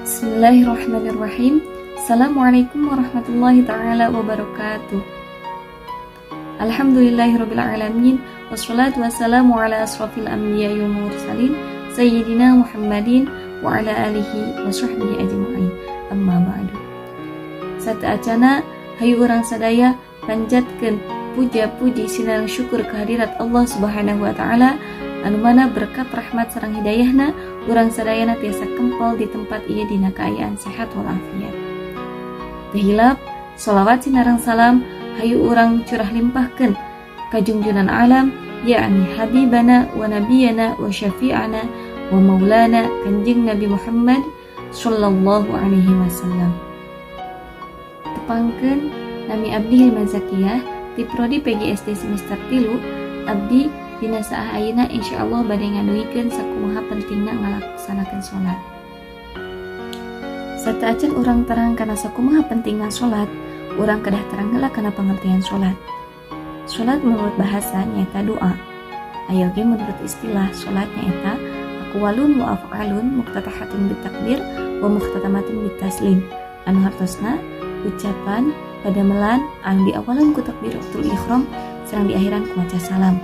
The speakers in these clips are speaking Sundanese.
Bismillahirrahmanirrahim. Assalamualaikum warahmatullahi taala wabarakatuh. Alhamdulillahirabbil alamin, wassalatu wassalamu ala asrafil anbiya'i wal mursalin, sayyidina Muhammadin wa ala alihi wa sahbihi ajma'in. Amma ba'du. Sateuacana, hayu urang sadaya panjatkeun puja-puji sinareng syukur kehadirat Allah Subhanahu wa taala, anu mana berkat rahmat sareng hidayahna urang sadayana tiasa kempal di tempat ieu dina kaayaan sehat walafiat. Teu hilap sholawat sinareng salam hayu urang curah limpahkeun ka junjunan alam, yakni habibana wa nabiyana wa syafi'ana wa maulana Kanjeng Nabi Muhammad sallallahu alaihi wasallam. Tepangkeun, nami abdi Hilman Zakiyah ti prodi PGSD semester 3. Abdi dina saah ayeuna insyaallah bade ngadugikeun sakumaha pentingna ngalaksanakeun salat. Sateuacan urang terang kana sakumaha pentingna salat, urang kedah terang heula kana pengertian salat. Salat menurut bahasa nyaeta doa. Aya oge menurut istilah, salat nyaeta aqwalun wa af'alun muftatahatun bitakbir wa mukhtatamatun bitaslim, anu hartosna ucapan padamelan anu diawalan ku takbiratul ihram sareng diakhiran ku maca salam.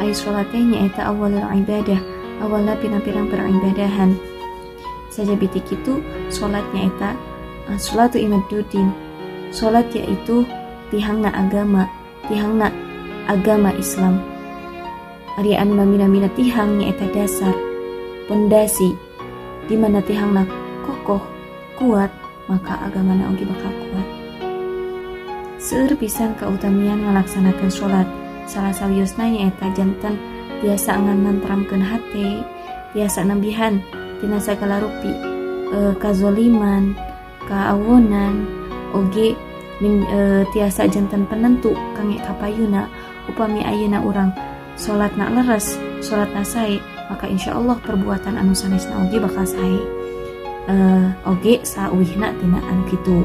Ari salat teh nyaeta awalul ibadah, awalna pirang-pirang peribadahan. Sajabi ti kitu, salat nyaeta salatu imaduddin, salat yaitu tihangna agama, tihangna agama Islam. Ari anu nami-namina tihang nyaeta dasar, pondasi. Di mana tihangna kokoh, kuat, maka agamana oge bakal kuat. Seueur pisan kautamian ngalaksanakeun salat. Salah sawiosna nyaeta janten tiasa nganantramkeun hate, tiasa nambihan tina sagala rupi kazoliman, kaawonan, oge tiasa janten penentu kangge kapayuna. Upami ayeuna urang salatna leres, salatna sae, maka insya Allah perbuatan anu sanesna oge bakal sae, oge sauwihna tina anu kitu.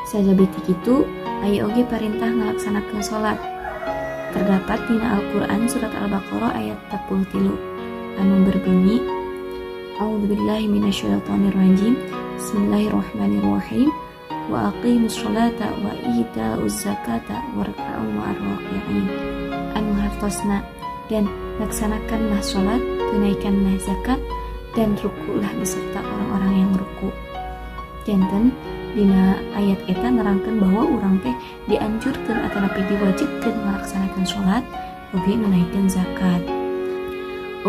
Sajabi ti kitu, aya oge perintah ngalaksanakeun salat. Terdapat dina Al-Quran surat Al-Baqarah ayat 43 anu berbunyi, A'udzubillahi minasyaitonirrajim, Bismillahirrahmanirrahim, wa aqimus sholata wa ita'uz zakata warka'u ma'ar raki'in, anu hartosna dan laksanakanlah sholat, tunaikanlah zakat, dan rukulah beserta orang-orang yang ruku. Janten dina ayat eta nerangkeun bahwa urang teh dianjurkan atanapi diwajibkan melaksanakan sholat oge nunaikan zakat.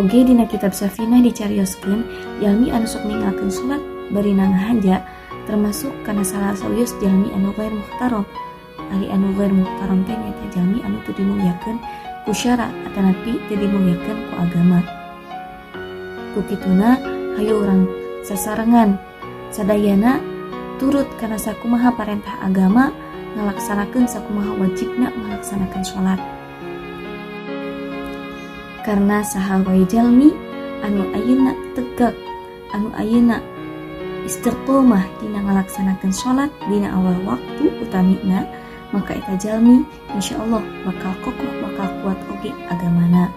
Oge dina kitab Safinah dicarioskeun, jalmi anu sok ninggalkeun sholat bari ngahaja termasuk kana salah sawios jalmi anu ghair muhtaram. Ari anu ghair muhtaram teh nyaeta jalmi anu teu dimulyakeun ku syara atanapi teu dimulyakeun ku agama. Ku kituna, hayu urang sasarengan sadayana turut kana sakumaha parentah agama, ngalaksanakeun sakumaha wajibna ngalaksanakeun salat, karena saha wae jalmi anu ayeuna tegak, anu ayeuna istiqomah dina ngalaksanakeun salat dina awal waktu utamina, maka eta jalmi insyaallah bakal kokoh, bakal kuat oge agamana.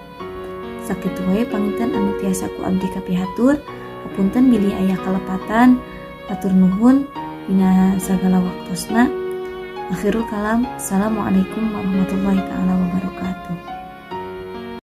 Sakitu wae panginten anu tiasa ku abdi kapihatur. Hapunten bilih aya kalepatan. Hatur nuhun dina sagala waktosna. Akhirul kalam, assalamualaikum warahmatullahi taala wabarakatuh.